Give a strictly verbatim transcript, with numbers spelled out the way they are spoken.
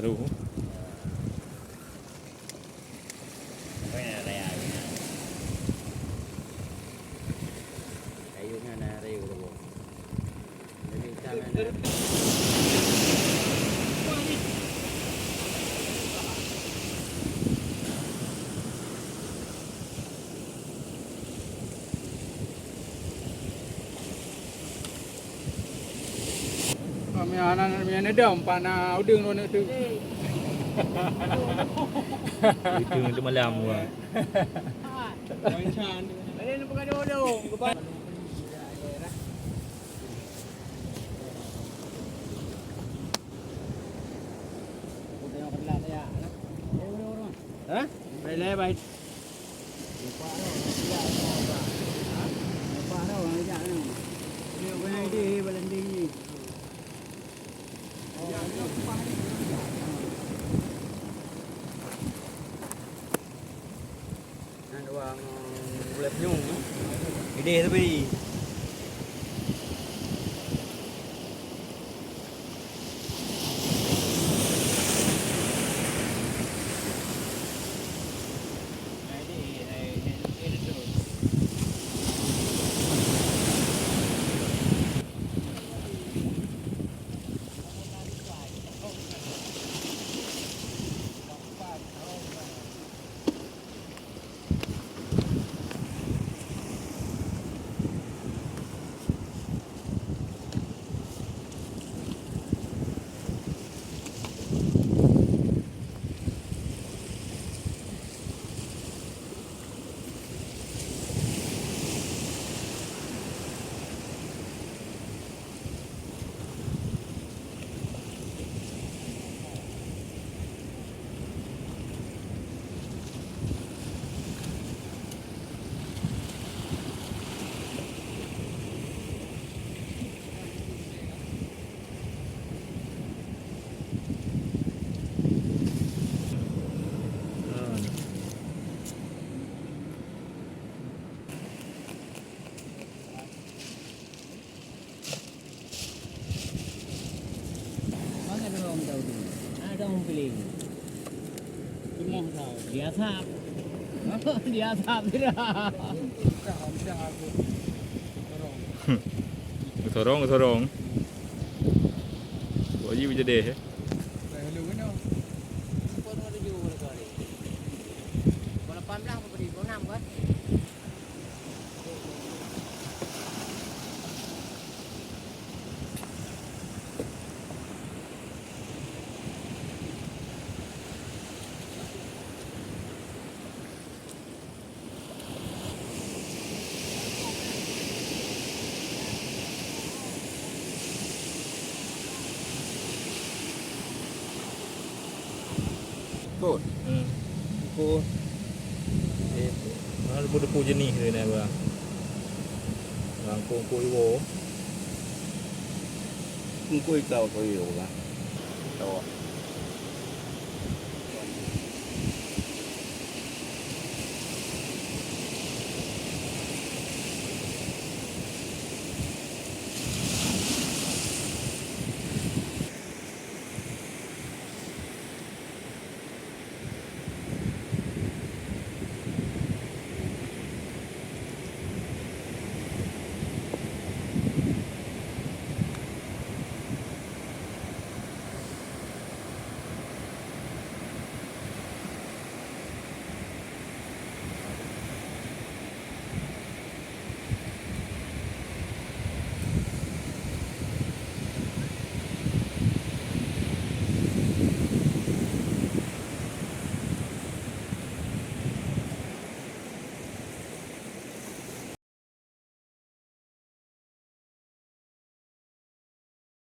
Baru. Kami anak-anak yang ada empat anak udeng lôn tu. Itu, itu malam gua. Ha? Boleh lah, baik. Nyan ureueng bulèe punyueng, eh. Idéh tapi. Mana dorong jauh tu? Ada orang pilih. Timah tau. Di asap. Di asap tidak. Geusorong, geusorong. Buat ji beujadeh, eh. Lapan belas apa tadi? Dua puluh enam kan? Kot. Hmm. Ko. Eh, mana debu-debu jenih tu nak gua. Rangkung ko iwo. Engko ikau ko iwo lah. Tahu.